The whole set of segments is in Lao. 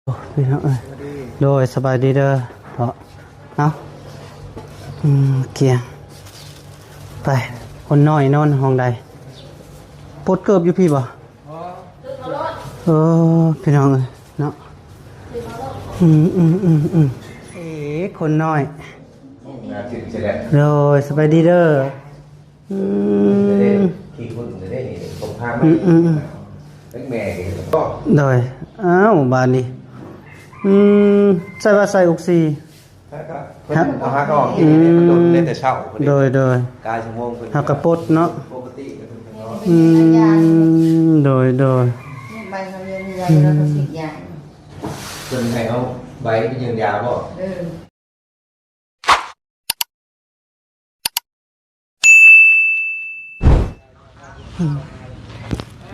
ໂອ້ ພີ່ນ້ອງເອີຍ ໂດຍ ສະບາຍດີເດີເນາະ. ເອົ້າ ອືມ ກຽງ ໄປ ຄົນນ້ອຍນອນຫ້ອງໃດ? ປົດເກີບຢູ່ພີ້ບໍ່? ເອີ ພີ່ນ້ອງເອີຍເນາະ. ອືມ ອືມ ອືມ ອືມ ເອ ຄົນນ້ອຍ ໂດຍ ສະບາຍດີເດີ. ອືມ ອືມ ອືມ ອືມ ໂດຍ. ອ້າວ ບາດນີ້ ອືມ ໃສ່ວ່າໃສ່ອົກຊີ ເພິ່ນເອົາຫາກອອກ ອືມ ເພິ່ນດົນເລີຍແຕ່ເຊົ້າ ໂດຍ ໂດຍ ກາຍຊົ່ວໂມງເພິ່ນ ຫາກະປົດເນາະ ປົກກະຕິເພິ່ນເນາະ. ອືມ ໂດຍ ໂດຍ ໃບເຂົາເລີຍມີຢາ ອືມ ເພິ່ນໃຫ້ເອົາໃບໄປຍື່ນຢາບໍ່? ເອີ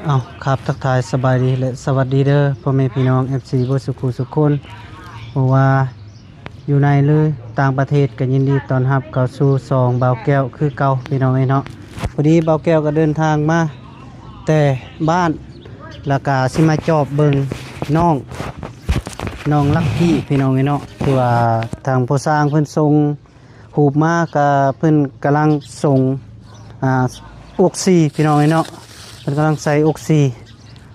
ເອົາ ຄັບ ທັກທາຍສະບາຍດີ ແລະ ສະຫວັດດີເດີ ພໍ່ແມ່ພີ່ນ້ອງ ເອັຟຊີ ເບິດສູ່ຄູ່ສູ່ຄົນ ບໍ່ວ່າຢູ່ໃນ ຫຼື ຕ່າງປະເທດ ກໍຍິນດີຕ້ອນຮັບເຂົ້າສູ່ຊ່ອງບ່າວແກ້ວຄືເກົ່າ ພີ່ນ້ອງເອີຍເນາະ. ພໍດີບ່າວແກ້ວກໍເດີນທາງມາແຕ່ບ້ານ ແລ້ວກໍຊິມາຈອບເບິ່ງນ້ອງ ນ້ອງລັກກີ້ ພີ່ນ້ອງເອີຍເນາະ ທີ່ວ່າທາງພໍ່ຊ່າງເພິ່ນສົ່ງ ຮູບມາກະເພິ່ນກຳລັງສົ່ງ ອ່າ ອົກຊີ ພີ່ນ້ອງເອີຍເນາະ ເພິ່ນກຳລັງໃສ່ອົກຊີ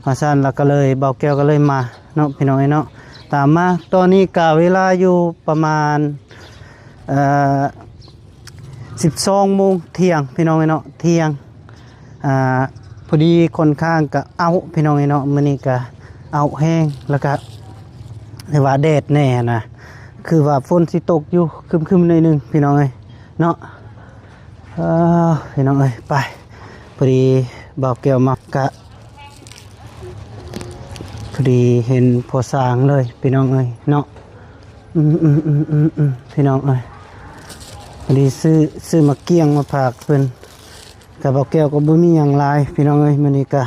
ວ່າຊັ້ນ ແລ້ວກະເລີຍ ບ່າວແກ້ວກະເລີຍມາເນາະ ພີ່ນ້ອງເອີຍເນາະ. ຕາມມາ ຕອນນີ້ກະເວລາຢູ່ປະມານ ເອີ ສິບສອງໂມງທ່ຽງ ພີ່ນ້ອງເອີຍເນາະ ທ່ຽງ. ອ່າ ພໍດີຂ້ອນຂ້າງກະເອົ້າ ພີ່ນ້ອງເອີຍເນາະ ມື້ນີ້ກະເອົ້າແຮງ ແລ້ວກະ ຫຼືວ່າແດດແດ່ຫັ້ນນະ ຄືວ່າຝົນຊິຕົກຢູ່ ຄຶ້ມໆໜ້ອຍໜຶ່ງ ພີ່ນ້ອງເອີຍເນາະ. ເອີ ພີ່ນ້ອງເອີຍ ໄປ ພໍດີບ່າວແກ້ວມາກະ ພໍດີເຫັນພໍ່ຊ່າງເລີຍ ພີ່ນ້ອງເອີຍເນາະ. ອືມ ອືມ ອືມ ອືມ ອືມ ພີ່ນ້ອງເອີຍ ພໍດີຊື້ ຊື້ໝາກກ້ຽງມາຝາກເພິ່ນ ກະບ່າວແກ້ວກໍບໍ່ມີຫຍັງຫຼາຍ ພີ່ນ້ອງເອີຍ ມື້ນີ້ກະ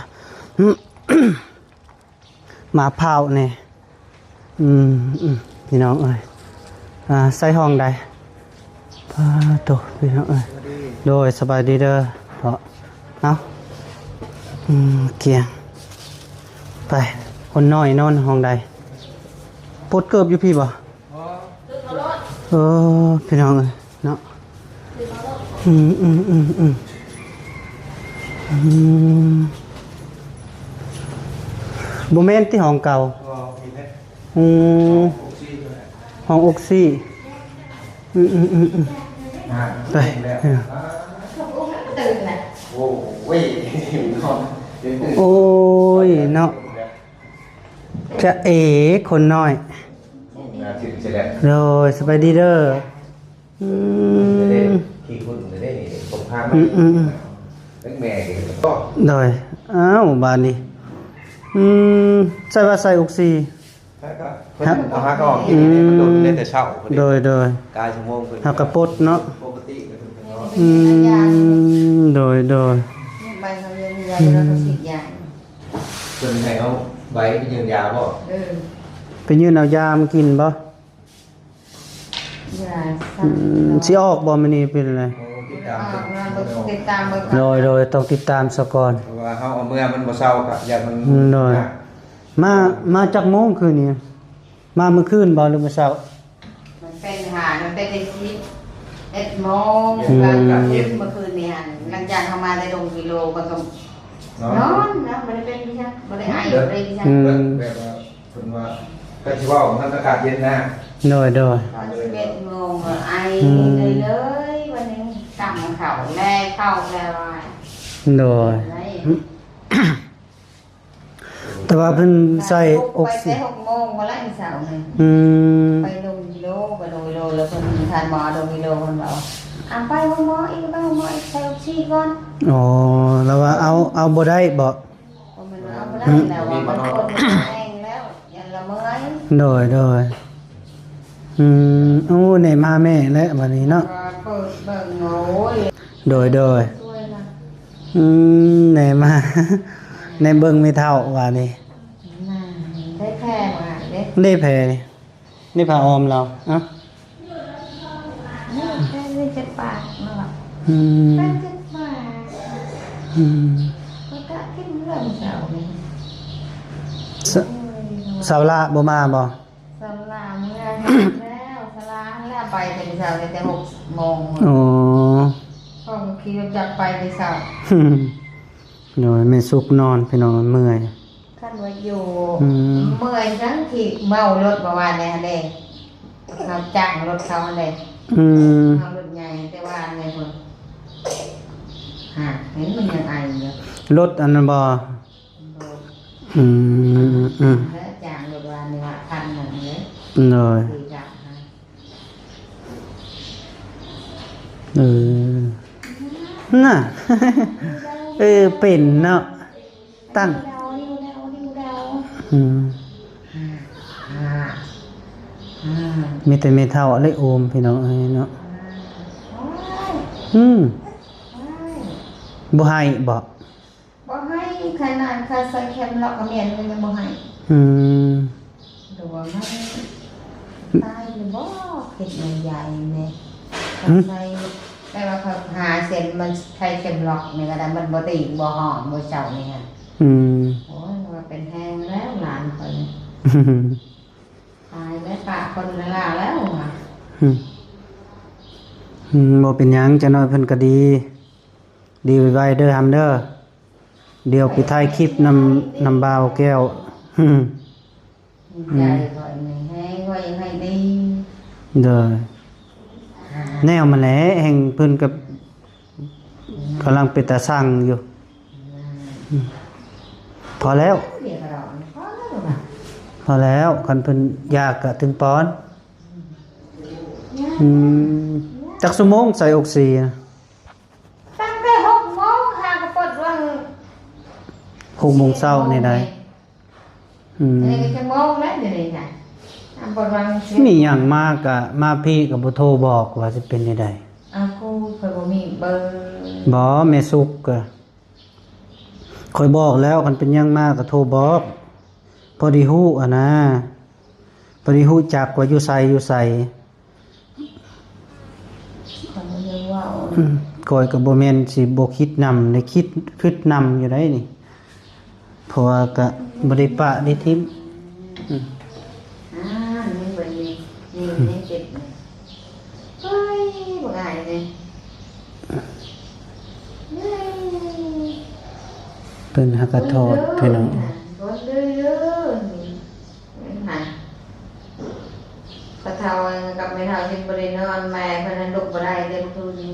ມາພ້າວແດ່. ອືມ ອືມ ພີ່ນ້ອງເອີຍ ອ່າ ໃສ່ຫ້ອງໃດ? ປາໂຕ ພີ່ນ້ອງເອີຍ ໂດຍ ສະບາຍດີເດີເນາະ. ເອົ້າ ອືມ ກຽງ ໄປ ຄົນນ້ອຍນອນຫ້ອງໃດ? ປົດເກີບຢູ່ພີ້ບໍ່? ເອີ ພີ່ນ້ອງເອີຍເນາະ. ອືມ ອືມ ອືມ ອືມ ອືມ ບໍ່ແມ່ນຕິ ຫ້ອງເກົ່າ? ອືມ ຫ້ອງອົກຊີ. ອືມ ອືມ ອືມ ອືມ ໄປ ໂອ້ຍ ໂອ້ຍເນາະ ຈະເອ ຄົນນ້ອຍ. ໂດຍ ສະບາຍດີເດີ. ອືມ ອືມ ອືມ ອືມ ໂດຍ. ອ້າວ ບາດນີ້ ອືມ ໃສ່ວ່າໃສ່ອົກຊີ ເພິ່ນເອົາຫາກອອກ ອືມ ເພິ່ນດົນເລີຍແຕ່ເຊົ້າ ໂດຍ ໂດຍ ກາຍຊົ່ວໂມງເພິ່ນ ຫາກະປົດເນາະ ປົກກະຕິເພິ່ນເນາະ. ອືມ ໂດຍ ໂດຍ ໃບເຂົາເລີຍມີຢາ ເພິ່ນໃຫ້ເອົາໃບໄປຍື່ນຢາບໍ່? ເອີ ໄປຍື່ນເອົາຢາມາກິນບໍ່? ອືມ ຊິອອກບໍ່ມື້ນີ້ ເປັນແນວໃດ? ຕິດຕາມ ຕິດຕາມເບິ່ງ ໂດຍ ໂດຍ ຕ້ອງຕິດຕາມຊະກ່ອນ ເພາະວ່າເຮົາເອົາເມືອມັນບໍ່ເຊົາ ກໍຢ້ານມັນ ໂດຍ ມາ ມາຈັກໂມງຄືນນີ້? ມາມື້ຄືນບໍ່ ຫຼືມື້ເຊົ້າ? ມັນເປັນຫາ ມັນເປັນໄດ້ສິບເອັດໂມງ ອືມ ກາງຄືນ ມື້ຄືນນີ້ຫັ້ນ ຫຼັງຈາກເຮົາມາແຕ່ດົງກິໂລ ກໍຕ້ອງນອນນະ ບໍ່ໄດ້ເປັນອີຫຍັງ ບໍ່ໄດ້ໄອ ບໍ່ໄດ້ອີຫຍັງ ອືມ ແບບວ່າ ເພິ່ນວ່າກໍຊິເວົ້າ ມັນອາກາດເຢັນນະ ໂດຍ ໂດຍ ຕອນສິບເອັດໂມງກໍໄອ ອືມ ເລີຍໆ ວັນນີ້ ຕຳເຂົ້າ ແລ່ເຂົ້າ ແລ່ວ່າ ໂດຍ ໄດ້ ແຕ່ວ່າເພິ່ນໃສ່ອົກຊີ ໄປແຕ່ຫົກໂມງ ບໍ່ໄດ້ເຊົ້ານີ້ ອືມ ໄປລົງກິໂລ ໄປລົງກິໂລ ແລ້ວເພິ່ນ ທ່ານໝໍລົງກິໂລ ເພິ່ນວ່າ ອາ ໄປໂຮງໝໍອີກ ໄປໂຮງໝໍອີກ ໃສ່ອົກຊີກ່ອນ ອໍ ແລ້ວວ່າເອົາ ເອົາບໍ່ໄດ້ບໍ? ບໍ່ແມ່ນວ່າເອົາບໍ່ໄດ້ ແຕ່ວ່າມັນຄົນມັນແຮງແລ້ວ ຢ້ານລະເມື່ອຍ ໂດຍ ໂດຍ ອືມ ໂອ້ ແນມຫາແມ່ແລ້ວບັດນີ້ເນາະ ວ່າເປີດເບິ່ງ ໂອ້ຍ ໂດຍ ໂດຍ ຊ່ວຍນະ ອືມ ແນມຫາ ແນມເບິ່ງແມ່ເຖົ້າບັດນີ້ ນະ ໄດ້ແຜບໍ່ ເດ້ ໄດ້ແຜ ນີ້ຜ້າອ້ອມລາວ ເອົ້າ ນີ້ແຄ່ນີ້ເຈັດບາດເນາະ ອືມ ແຄ່ເຈັດບາດ ອືມ ກໍກະກິນເລື່ອງເຈົ້ານີ້ ສະ ໂອ້ຍ ສາວລາບໍ່ມາບໍ່? ສາວລາເມື່ອແລ້ວ ສາວລາຫັ້ນແຫຼະ ໄປແຕ່ເຊົ້າ ແຕ່ຫົກໂມງ. ອໍ ເພາະຂີ່ລົດຈັກໄປແຕ່ເຊົ້າ. ໂດຍ ແມ່ສຸກນອນ ພີ່ນ້ອງ ເມື່ອຍ. ຄັນວ່າຢູ່ ອືມ ເມື່ອຍຈັ່ງທີ່ເມົາລົດເມື່ອວານນີ້ຫັ້ນເດ້ ເຮົາຈ້າງລົດເຂົາຫັ້ນເດ້. ອືມ ເມົາລົດໃຫຍ່ແຕ່ວານນີ້ພຸ້ນ. ຫາ ເຫັນມັນຍັງໄອຢູ່ ລົດອັນນັ້ນບໍ່? ບໍ່ ອືມ ອືມ ແລ້ວຈ້າງລົດວານນີ້ວ່າພັນໜຶ່ງເດ້. ໂດຍ ເອີ ນະ ເອີ ເປັນເນາະ ຕັ້ງ ອືມ ມີແຕ່ແມ່ເຖົ້າເລີຍອູມ ພີ່ນ້ອງເອີຍເນາະ. ອືມ ບໍ່ໃຫ້ບໍ? ບໍ່ໃຫ້ ຂະໜາດຂ້າໃສ່ແຄມລັອກກໍແມ່ນ ມັນຍັງບໍ່ໃຫ້. ອືມ ຫຼືວ່າມັນຕາຍຫຼືບໍ່ ຄິດໃນໃຈແນ່. ຫຶ ໃສ່ ແຕ່ວ່າເຂົາຫາເສັ້ນມັນໃສ່ແຄມລັອກນີ້ກໍໄດ້ ມັນບໍ່ຕີງ ບໍ່ຮ້ອງ ບໍ່ເຊົານີ້ຫັ້ນ. ອືມ ໂອ້ຍ ວ່າເປັນແຮງແລ້ວຫຼານຂ້ອຍນີ້ ຕາຍແລ້ວ ປະຄົນລາວແລ້ວວ່າ. ຫຶ ຫຶ ບໍ່ເປັນຫຍັງ ຈັກໜ້ອຍເພິ່ນກໍດີ ດີໄວໆເດີ ຫຳເດີ. ດຽວໄປຖ່າຍຄລິບນຳ ນຳບ່າວແກ້ວ. ໃຈຂ້ອຍນີ້ແຮງ ຂ້ອຍຢາກໃຫ້ດີ. ໂດຍ ແນວມັນແຫຼະ ແຮ່ງເພິ່ນກໍກຳລັງເປັນຕາຊັງຢູ່. ພໍແລ້ວ ພໍແລ້ວ ຄັນເພິ່ນຢາກກະຈຶ່ງປ້ອນ. ອືມ ຈັກຊົ່ວໂມງໃສ່ອົກຊີນະ? ຕັ້ງແຕ່ຫົກໂມງຫາກະເປີດວັງ ຫົກໂມງເຊົ້ານີ້ໄດ໋. ອືມ ອັນນີ້ກໍຊົ່ວໂມງແລ້ວ ດຽວນີ້ນະ ເປີດວັງ. ມີຫຍັງມາກະມາພີ້ ກໍບໍ່ໂທບອກວ່າຊິເປັນແນວໃດ. ອ້າວ ກູຂ້ອຍບໍ່ມີເບີ. ບໍ່ ແມ່ສຸກກະ ຂ້ອຍບອກແລ້ວ ຄັນເປັນຫຍັງມາກໍໂທບອກ ພໍໄດ້ຮູ້ຫັ້ນນາ ພໍໄດ້ຮູ້ຈັກວ່າຢູ່ໃສ ຢູ່ໃສ. ຂ້ອຍບໍ່ໄດ້ເວົ້າ. ອືມ ຂ້ອຍກໍບໍ່ແມ່ນຊິບໍ່ຄິດນຳ ໄດ້ຄິດ ຄິດນຳຢູ່ໃດ໋ນີ້ ເພາະວ່າກໍບໍ່ໄດ້ປະໄດ້ຖິ້ມ. ອືມ ອ່າ ນີ້ເບິ່ງນີ້ ນີ້ ນີ້ເຈັບນີ້. ໂອ້ຍ ບໍ່ອາຍເດ້. ເພິ່ນຫາກະຖອດ ພີ່ນ້ອງ. ເບິ່ງເດີ ເດີ ເດີ ນີ້ ເຫັນຫາ ພໍ່ເຖົ້າກັບແມ່ເຖົ້າຍັງບໍ່ໄດ້ນອນ ແມ່ເພິ່ນນັ້ນລຸກບໍ່ໄດ້ເດ້ມື້ຄືນນີ້.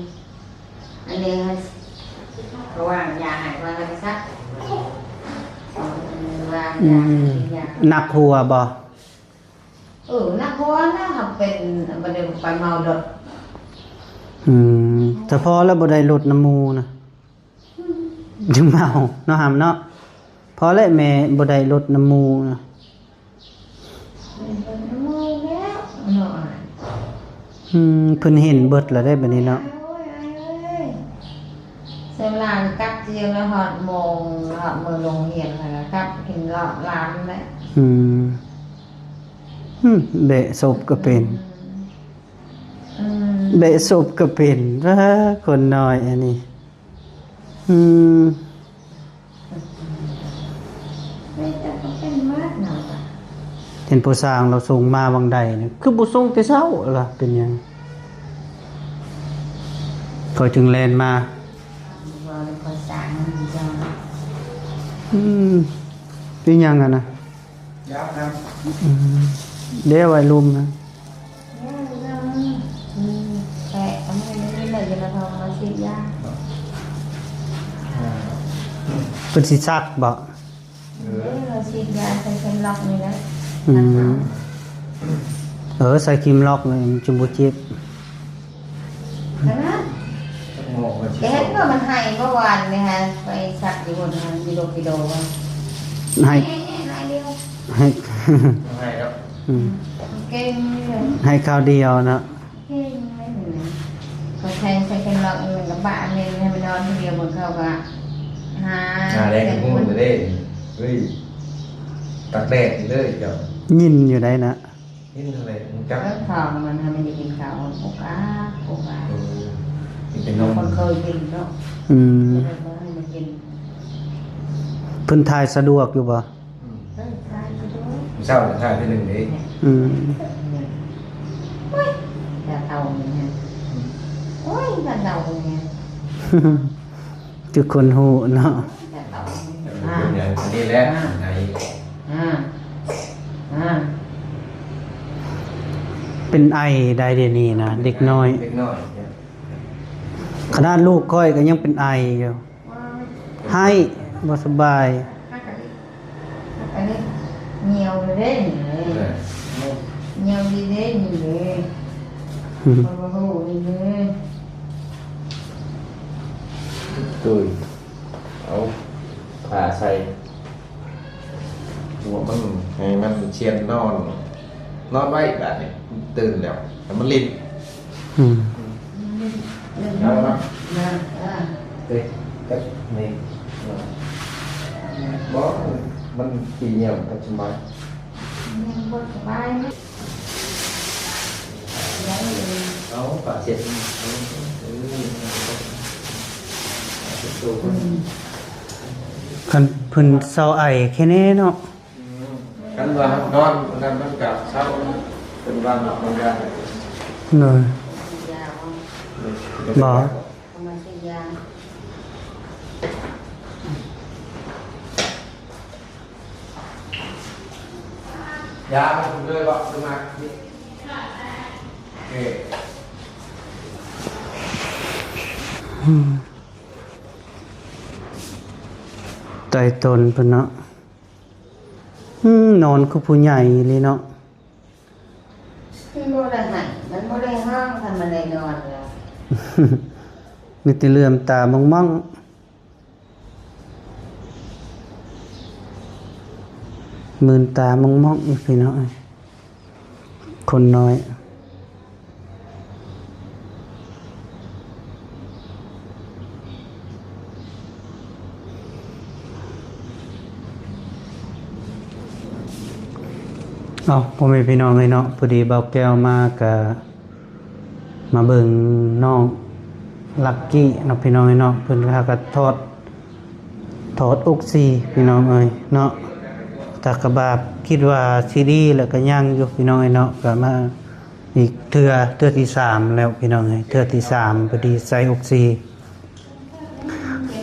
ອັນນີ້ ເຂົາວາງຢາໃຫ້ ວາງແລ້ວກໍຊັກ ວາງຢາ ອືມ ໃຫ້ຢາ. ໜັກຫົວບໍ່? ເອີ ໜັກຫົວນະ ຫາກເປັນ ບໍ່ໄດ້ໄປເມົາລົດ. ອືມ ສະເພາະແລ້ວບໍ່ໄດ້ລົດນຳໝູ່ນະ ຈຶ່ງເມົາເນາະ ຫຳເນາະ. ພໍແລ້ວແມ່ບໍ່ໄດ້ລົດນຳໝູ່ນະ. ອືມ ເພິ່ນເຫັນເບິດແລ້ວເດ້ບາດນີ້ເນາະ. ໂອ້ຍ ເວລາກັບຈຽງແລ້ວຮອດໂມງ ຮອດມື້ລົງຮຽນແລ້ວກໍກັບກິນເລາະລາມແຫຼະ. ອືມ ອືມ ແບະສົບກໍເປັນ. ອືມ ແບະສົບກໍເປັນ. ເອີ ຄົນນ້ອຍອັນນີ້. ອືມ ເຫັນຜູ້ຊ່າງລາວສົ່ງມາຫວ່າງໃດນີ້ ຄືບໍ່ສົ່ງແຕ່ເຊົ້າລະ ເປັນຫຍັງ? ຂ້ອຍຈຶ່ງແລ່ນມາ. ອືມ ເປັນຫຍັງຫັ້ນນະ? ອືມ ເດ້ໄວ້ລຸ່ມນະ. ແປະ ເອົາມາໃຫ້ເລີຍ ເດີ ເຮົາມາສີດຢາ. ເພິ່ນຊິສັກບໍ່? ເອີ ເຮົາສີດຢາໃສ່ເຂັມລັອກນີ້ແຫຼະ. ອືມ ເອີ ໃສ່ເຂັມລັອກນີ້ມັນຈຶ່ງບໍ່ເຈັບ. ຂະໜາດ ແກເຫັນວ່າມັນໄຫ້ເມື່ອວານນີ້ຫັ້ນ ໄປສັກຢູ່ພຸ້ນຫັ້ນ ຢູ່ໂດກິໂດ. ໄຫ້ ໄຫ້ດຽວ ໄຫ້ ໄຫ້ແລ້ວ. ອືມ ເກັ່ງເລີຍ ໄຫ້ຄາວດຽວເນາະ. ເກັ່ງເລີຍ ເຂົາແທງໃສ່ເຂັມລັອກ ມັນກໍບະເມັນໃຫ້ມັນນອນຜູ້ດຽວ ເບິ່ງເຂົາກໍຫາ ຫາແດງ ເຮັດບຸນ ເດ້. ເຮີ້ຍ ຕາກແດດເລີຍເຈົ້າ ຍິນຢູ່ໃດນະ. ເຫັນຈັ່ງໃດ ຮູ້ຈັກ ເອີ ທ້ອງມັນ ມັນຢາກກິນເຂົ້າ ໂອກາ ໂອກາ. ເອີ ກິນແຕ່ນົມ ຄົນເຄີຍກິນເນາະ. ອືມ ເພິ່ນຖ່າຍສະດວກຢູ່ບໍ່? ອືມ ເອີ ຖ່າຍສະດວກ. ເຊົ້ານະ ຖ້າເທື່ອໜຶ່ງເດ້. ອືມ ໂອ້ຍ ຢາກເອົານີ້ນະ ໂອ້ຍ ຢາກເອົານີ້ນະ ຄືຄົນຮູ້ເນາະ. ເປັນຫຍັງອັນນີ້ແຫຼະ ອ່າ ໄອ ອ່າ ອ່າ ເປັນໄອໄດ້ດຽວນີ້ນະ ເດັກນ້ອຍ ເດັກນ້ອຍ ຂະໜາດລູກຂ້ອຍກໍຍັງເປັນໄອຢູ່ ໄຫ້ ບໍ່ສະບາຍ. ອັນນີ້ຍ່ຽວເດ້ນີ້ ເອີ ຍ່ຽວດີເດ້ນີ້ເດ້ ອືມ ໂອ້ໂຫ ນີ້ເດ້ ຕຸ້ຍ ເອົາຜ້າໃສ່ຫົວມັນ ໃຫ້ມັນຊຽນນອນ ນອນໄວ້ບາດນີ້ ຕື່ນແລ້ວໃຫ້ມັນຫຼິ້ນ. ອືມ ເອົາລະ ເອີ ເອີ ເອີ ເອີ ບໍ່ ມັນຂີ້ຍ່ຽວ ມັນສະບາຍ ຍັງບໍ່ສະບາຍເນາະ. ເອົາຜ້າເຊັດ ເອີ ເອີ ເຊັດໂຕເພິ່ນ ອືມ ຄັນເພິ່ນເຊົາໄອແຄ່ແນ່ເນາະ. ອືມ ຄັນວ່ານອນນັ້ນມັນກະເຊົາ ເປັນບາງ ບາງຢ່າງ. ໂດຍ ບໍ່ ຢາມັນເລີຍບໍ່ ຄືມານີ້ ໂອເຄ ອືມ ໄຕຕົນເພິ່ນເນາະ. ອືມ ນອນຄືຜູ້ໃຫຍ່ອີ່ຫຼີເນາະ. ມັນບໍ່ໄດ້ໄຫ້ ມັນບໍ່ໄດ້ຮ້ອງ ຄັນມັນໄດ້ນອນແລ້ວ ມີແຕ່ເຫຼືອມຕາມອງໆ ມືນຕາມອງໆ ພີ່ນ້ອງເອີຍ ຄົນນ້ອຍ. ເອົາ ພໍ່ແມ່ພີ່ນ້ອງເອີຍເນາະ, ພໍດີບ່າວແກ້ວມາກະມາເບິ່ງນ້ອງລັກກີ້ເນາະ ພີ່ນ້ອງເອີຍເນາະ, ເພິ່ນພາກັນຖອດ ຖອດອົກຊີ ພີ່ນ້ອງເອີຍເນາະ. ຕາກະບາບ ຄິດວ່າຊິດີ ແລ້ວກະຍັງຢູ່ ພີ່ນ້ອງເອີຍເນາະ, ກະມາອີກເທື່ອ ເທື່ອທີສາມແລ້ວ ພີ່ນ້ອງເອີຍ, ເທື່ອທີສາມ ພໍດີໃສ່ອົກຊີ.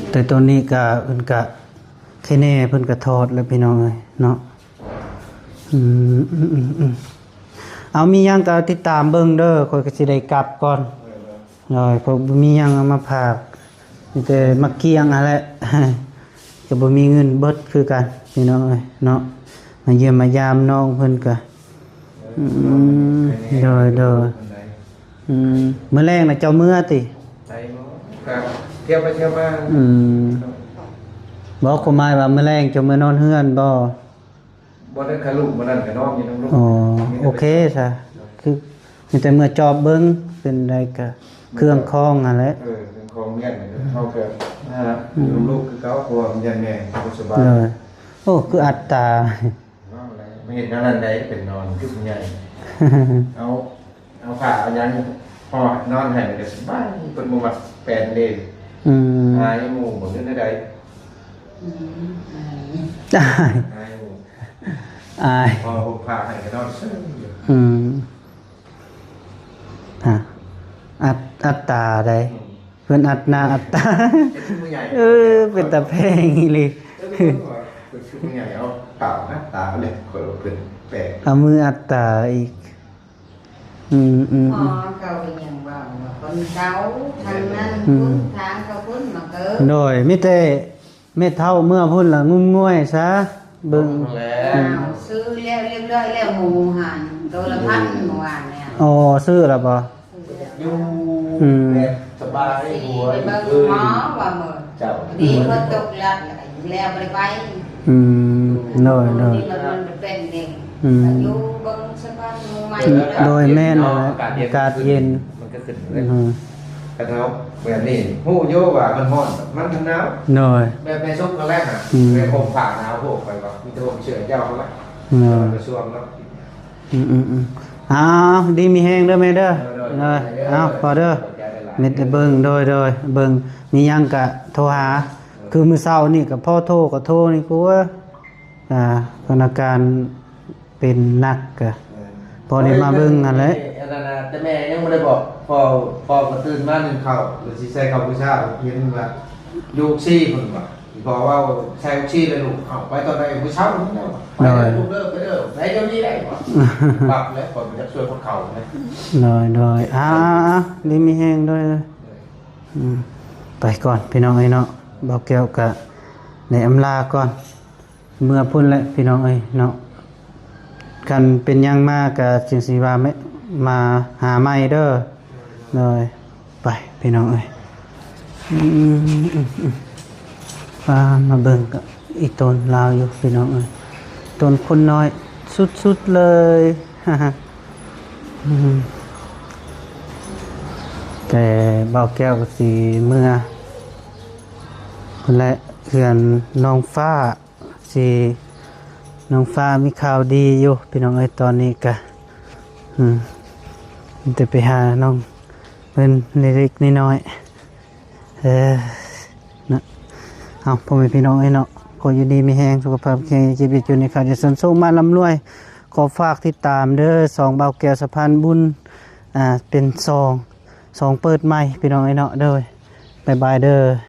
ແຕ່ໂຕນີ້ກະ ເພິ່ນກະ ແຄ່ແນ່ ເພິ່ນກະຖອດແລ້ວ ພີ່ນ້ອງເອີຍເນາະ. ອືມ ເອົາ ມີຫຍັງກະຕິດຕາມເບິ່ງເດີ, ຂ້ອຍກະຊິໄດ້ກັບກ່ອນ. ໂດຍ ເພາະບໍ່ມີຫຍັງເອົາມາຝາກ ມີແຕ່ໝາກກ້ຽງຫັ້ນແຫຼະ ກະບໍ່ມີເງິນເບິດຄືກັນ ພີ່ນ້ອງເອີຍເນາະ. ມາຢ້ຽມມາຢາມນ້ອງເພິ່ນກະ ອືມ ໂດຍ ໂດຍ. ອືມ ມື້ແລງນະເຈົ້າເມືອຕິ? ໄປບໍ່ ກະທ່ຽວໄປທ່ຽວມາ. ອືມ ບໍ່ ຄວາມໝາຍວ່າມື້ແລງເຈົ້າເມືອນອນເຮືອນບໍ່? ບໍ່ໄດ້ ຄັນລູກມື້ນັ້ນກະນອນຢູ່ນຳລູກ. ອໍ ໂອເຄຊະ ຄືມີແຕ່ເມືອຈອບເບິ່ງເປັນໃດກະເຄື່ອງຂອງຫັ້ນແຫຼະ. ເອີ ເຄື່ອງຂອງເຮືອນເຮົາກະ ອືມ ຢູ່ນຳລູກຄືເກົ່າ ເພາະວ່າມັນຢ້ານແມ່ບໍ່ສະບາຍ. ໂດຍ ໂອ້ ຄືອັດຕາ ເວົ້າແລ້ວ ມາເຮັດແນວນັ້ນໄດ້ ເປັນນອນຄືຜູ້ໃຫຍ່ ເອົາ ເອົາຜ້າເອົາຫຍັງ ພໍນອນໃຫ້ມັນກະສະບາຍ ເພິ່ນບໍ່ມັກແປນເດ້. ອືມ ອາຍໝູ່ບໍ່ ຫຼືແນວໃດ? ອືມ ອາຍ ອາຍ ອາຍ ພໍຫົ່ມຜ້າໃຫ້ກະນອນເຊີຍຢູ່. ອືມ ຮະ ອັດ ອັດຕາໃດ? ອືມ ເພິ່ນອັດໜ້າອັດຕາ ເປັນຜູ້ໃຫຍ່ ເອີ ເປັນຕາແພງອີ່ຫຼີ. ເອີ ເພິ່ນຄືຜູ້ໃຫຍ່ ເອົາຕາ ອັດຕາເລີຍ ຂ້ອຍວ່າເພິ່ນແປກ ເອົາມືອັດຕາອີກ. ອືມ ອືມ ອໍ ອືມ ເຂົາກໍຍັງເວົ້າວ່າຄົນເກົ່າທາງນັ້ນ ອືມ ຄົນທາງເຂົາຄົນມາເກີດ. ໂດຍ ມີແຕ່ແມ່ເຖົ້າເມືອພຸ້ນລະງຸ້ມງວຍຊະ ເບິ່ງ ອ້າວ ຊື້ແລ້ວຮຽບຮ້ອຍແລ້ວ ໝູຫັ້ນ ໂຕລະພັນ ມື້ວານນີ້. ອໍ ຊື້ລະບໍ່? ຢູ່ ອືມ ແບບສະບາຍ ໄປເບິ່ງໝໍວ່າມື້ ເຈົ້າ ດີ ຝົນຕົກລັດແລ້ວ ແລ້ວບໍ່ໄດ້ໄປ. ອືມ ໂດຍ ໂດຍ ມັນເປັນເດ້ ອືມ ຢູ່ເບິ່ງສະພາບໃໝ່. ໂດຍ ແມ່ນແຫຼະ ອາກາດເຢັນ ມັນກະຂຶ້ນເລີຍ. ອືມ ຄັນເຮົາແບບນີ້ ຮູ້ຢູ່ວ່າມັນຮ້ອນ ມັນໜາວ. ໂດຍ ແບບແມ່ສຸກຫັ້ນແຫຼະ ອືມ ແມ່ຫົ່ມຜ້າໜາວໂພດ ຂ້ອຍວ່າ ມີແຕ່ຫົ່ມເສື້ອເຈົ້າຫັ້ນແຫຼະ. ໂດຍ ກະຊວມເນາະ. ອືມໆໆ ອ້າວ ດີມີແຮງເດີແມ່ເດີ. ໂດຍ ໂດຍ ໂດຍ ອ້າວ ພໍເດີ ຂອບໃຈຫຼາຍໆ ມີແຕ່ເບິ່ງ ໂດຍ ໂດຍ ເບິ່ງ ມີຫຍັງກະໂທຫາ. ໂດຍ ຄືມື້ເຊົ້ານີ້ກະພໍໂທກະໂທນີ້ ກູເອີຍ ອ່າ ພະນັກງານ ປັນໜັກກະ ແມ່ນ ພໍໄດ້ມາເບິ່ງຫັ້ນແຫຼະ. ອັນນັ້ນນະ ແຕ່ແມ່ຍັງບໍ່ໄດ້ບອກ ພໍ່ ພໍ່ກໍຕື່ນມາໜຶ້ງເຂົ້າ ແລ້ວຊິໃສ່ເຂົ້າມື້ເຊົ້າ ເຫັນວ່າຢູ່ຫົກສີ່ພຸ້ນວ່າ ອີ່ພໍ່ເວົ້າໃສ່ຫົກສີ່ແລ້ວລູກ ເອົາໄປຕອນໃດ? ມື້ເຊົ້ານີ້ແລ້ວ ໄປເດີລູກເດີ ໄປເດີ ໄປດຽວນີ້ໄດ້ບໍ່? ປັບແລ້ວ ຂ້ອຍບໍ່ຢາກຊ່ວຍຄົນເຖົ້າເດ້. ໂດຍໆ ອ່າໆ ດີມີແຮງ ໂດຍ ອືມ ໄປກ່ອນພີ່ນ້ອງເອີຍເນາະ ບ່າວແກ້ວກະໄດ້ອຳລາກ່ອນ ເມືອພຸ້ນແຫຼະພີ່ນ້ອງເອີຍເນາະ ຄັນເປັນຫຍັງມາກະຈຶ່ງຊິວ່າແມ່ ມາຫາໃໝ່ເດີ. ໂດຍ ໄປພີ່ນ້ອງເອີຍ ອືມໆໆ ມາ ມາເບິ່ງກະອີ່ຕົນລາວຢູ່ພີ່ນ້ອງເອີຍ ຕົນຄົນນ້ອຍສຸດໆເລີຍ ອືມ ແຕ່ບ່າວແກ້ວກໍຊິເມືອພຸ້ນແຫຼະ ເຮືອນນ້ອງຟ້າ ຊິ ນ້ອງຟ້າມີຂ່າວດີຢູ່ພີ່ນ້ອງເອີຍ ຕອນນີ້ກະ ອືມ ມີແຕ່ໄປຫານ້ອງເພິ່ນເລັກໆນ້ອຍໆ ເອີ ນະ ເອົາ ພໍ່ແມ່ພີ່ນ້ອງເອີຍເນາະ ຂໍຢູ່ດີມີແຮງ ສຸຂະພາບແຂງແຮງ ເຈັບຢ່າຈົນ ໃຫ້ຂ້າຈະສັນໂຊກມາລ່ຳລວຍ ຂໍຝາກຕິດຕາມເດີ ຊ່ອງບ່າວແກ້ວສະພານບຸນ ອ່າ ເປັນຊ່ອງ ຊ່ອງເປີດໃໝ່ພີ່ນ້ອງເອີຍເນາະ ໂດຍ ບາຍບາຍເດີ.